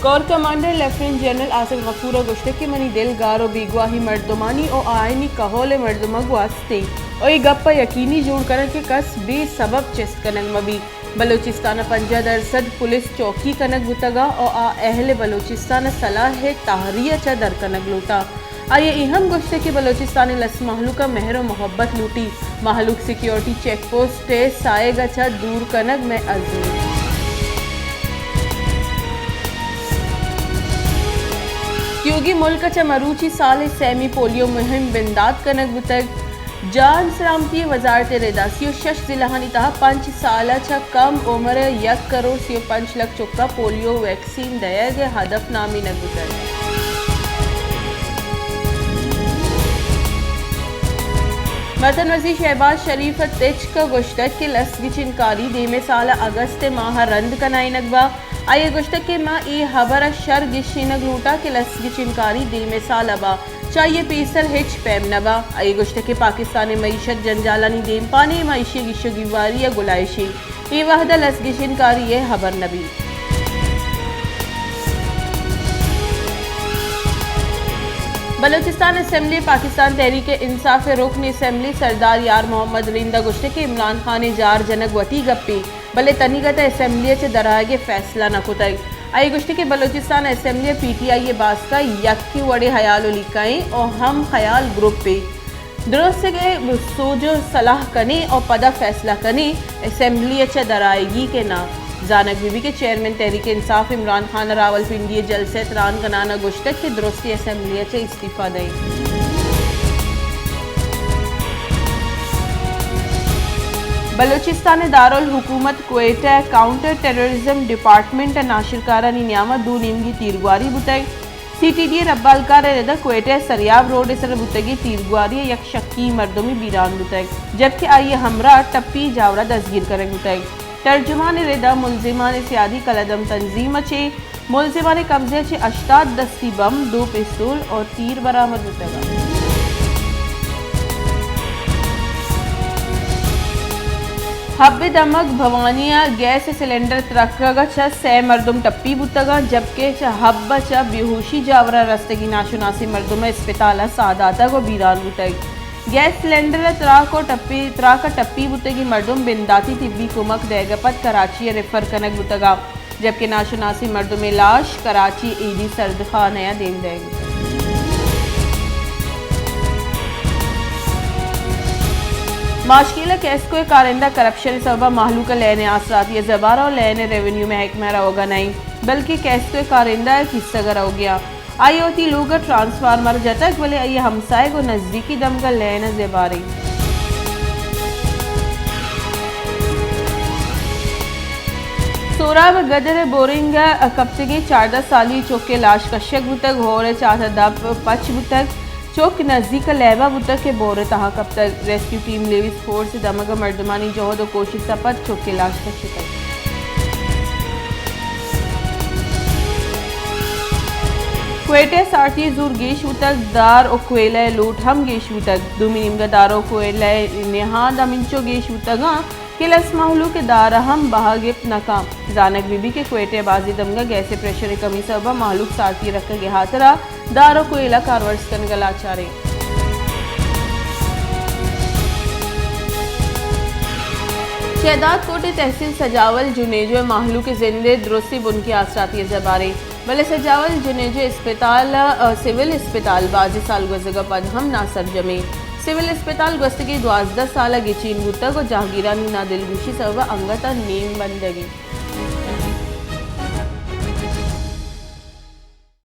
Corps commander lieutenant general Asif غفور ءَ گوشتگ کہ منی دل گار ءُ بیگواہیں مردمانی ءُ آیانی کہول ءِ مردماں گواست اِنت ءُ اے گپ ءَ یقینی جوڑ کنگ کہ کس بے سبب چست کنگ مہ بیت۔ بلوچستان ءَ پنجاہ درسد پولیس چوکی کنگ بوتگ ءُ آ اہل بلوچستان ءِ سلاہ ءِ تہاری ءَ چہ در کنگ لوٹاں۔ آئی ءَ اے ہم گوشتگ کہ بلوچستان ءِ لس مہلوک ءَ مہر ءُ محبت لوٹی، مہلوک سیکیورٹی چیک پوسٹ ءِ ساہگ ءَ چہ دور کنگ مئے عزم اِنت۔ تیوگیں ملک ءَ چہ مروچی سال ءِ سیمی پولیو مہم بندات کنگ بوتگ۔ جان سلامتی ءِ وزارت ءِ ردا سی ءُ شش ضلعانی تہا پنچ سال ءَ چہ کم عمر ءِ یک کروڑ سی ءُ پنچ لکھ چکاں پولیو ویکسین دئیگ ءِ ہدف نامینگ بوتگ۔ وطن وزیر شہباز شریف ءَ تچک ءَ گوشتگ کہ لس گچینکاری دیمے سال ءِ اگست ءِ ماہ ءَ رند کنائینگ با۔ آئی ءَ گوشتگ کہ ما اے ہبر ءَ شر گیشینگ لوٹاں کہ لس گچینکاری دیمے سال ءَ با، چہ آئی ءَ پیسر ہچ پیم نہ با۔ آئی ءَ گوشتگ کہ پاکستان ءِ معیشت جنجالانی دیمپان اِنت، ما ایشی ءِ گیش ءُ گیواری ءَ گلائیش ایں۔ اے وہد ءَ لس گیشینکاری ءِ ہبر نہ بیت۔ بلوچستان اسمبلی ءِ پاکستان تحریک انصاف ءِ رکن اسمبلی سردار یار محمد رند ءَ گوشتگ کہ عمران خان ءِ جار جنگ وتی گپے، بلے تنیگت ءَ اسمبلی ءَ چہ درآیگ ءِ فیصلہ نہ کتگ۔ آئی ءَ گوشتگ کہ بلوچستان اسمبلی ءَ پی ٹی آئی ءِ باسک ءَ یکیں وڑیں ہیال ءُ لیکہ ایں ءُ ہم خیال گروپے۔ درستیں سوج ءُ سلاہ کنیں ءُ پدا فیصلہ کنیں، اسمبلی ءَ چہ درآیگی کہ ناں۔ زانگ بہ بیت کہ چیئرمین تحریک انصاف عمران خان ءَ راولپنڈی ءِ جلسہ ءَ تران کنان ءَ گوشتگ کہ درستیں اسمبلی ءَ چہ استعفی دئیں۔ بلوچستان ءِ دارالحکومت کوئٹہ ءَ کاؤنٹر ٹیررزم ڈیپارٹمنٹ ءَ ناشرکارانی نیام ءَ دو نیمگی تیرگواری بوتگ۔ سی ٹی ڈی ءِ ربالکار ءِ رد ءَ کوئٹہ ءِ سریاب روڈ ءِ سر ءَ بوتگیں تیرگواری ءَ یک شکی مردمے بیران بوتگ، جبکہ آئی ءِ ہمراہ ٹپی جاور ءَ دزگیر کنگ بوتگ۔ ترجمان ءِ رد ءَ ملزمان ءِ سیادی کلعدم تنظیم ءَ چہ ملزمان ءِ قبضہ ءَ چہ ہشتاد دستی بمب، دو پستول ءُ تیر برآمد بوتگ اَنت۔ حب ءِ دمگ بھوانی ءَ گیس ءِ سلنڈر ترکگ ءَ چہ سئے مردم ٹپی بوتگ اَنت، جبکہ چہ حب ءَ چہ بے ہوشی جاور ءَ رستگیں ناشناسیں مردم ءَ اسپتال ءَ ساہ داتگ ءُ بیران بوتگ۔ گیس سلنڈر ءِ تراک ءُ ٹپی، تراک ءَ ٹپی بوتگیں مردم بنداتی طبی کمک دئیگ ءَ پد کراچی ءَ ریفر کنگ بوتگ اَنت۔ جبکہ ناشناسیں مردمے لاش کراچی ایدی سردخانہ ءَ دیم دئیگ بوتگ۔ ماشکیل ءَ کیسکو ءِ کارندہ کرپشن ءِ سبب ءَ مہلوک ءِ لین ءِ آسراتی ءَ زبہر ءُ لین ءِ ریونیو محکمہ ءَ روگ ءَ نہ اِنت، بلکیں کیسکو ءِ کارندہ ءِ کیسگ ءَ روگ ءَ اَنت۔ آئی ءَ وتی لوگ ءَ ٹرانسفارمر جتگ، بلے آئی ءِ ہمساہگ ءُ نزیکی دمگ ءَ لین ءَ زبہر اِنت۔ سوراب ءِ گدر ءِ بورنگ ءَ کپتگیں چاردہ سالی چک ءِ لاش کشگ بوتگ، ہور ءِ چات ءَ دپ پچ بوتگ، چک نزیک ءَ لیب ءَ بوتگ کہ بور ءِ تہا کپتگ۔ ریسکیو ٹیم لیویز فورس ءِ دمگ ءَ مردمانی جہد ءُ کوشست ءَ پد چک ءِ لاش کشتگ۔ کوئٹہ ءَ سارتی ءِ زور گیش بوتگ، دار ءُ کوئلہ ءِ لوٹ ہم گیش بوتگ۔ دومی نیمگ ءَ دار ءُ کوئلہ ءِ نہاد ہمینچو گیش بوتگ اَنت کہ لس مہلوک ءِ دار ءَ ہم بہا گپت نہ کنت۔ زانگ بہ بیت کہ کوئٹہ ءِ بازیں دمگ ءَ گیس ءِ پریشر ءِ کمی ءِ سبب ءَ مہلوک سارتی ءِ رکگ ءِ ہاترا دار ءُ کوئلہ کارورز کنگ ءَ لاچار اِنت۔ شہداد کوٹ ءِ تحصیل سجاول جنیجو ءِ مہلوک ءِ زند ءِ درستیں بنکی آسراتی ءَ زبہر اِنت، بلے سجاول جنیجو اسپتال، ءَ، سول اسپتال بازیں سال گوزگ ءَ پد ہم ناسرجم اِنت۔ سول اسپتال گوستگیں دوازدہ سال ءَ گچین بوتگ ءُ جہگیرانی نادلگوشی ءِ سبب ءَ انگت ءَ نیم بندگ اِنت۔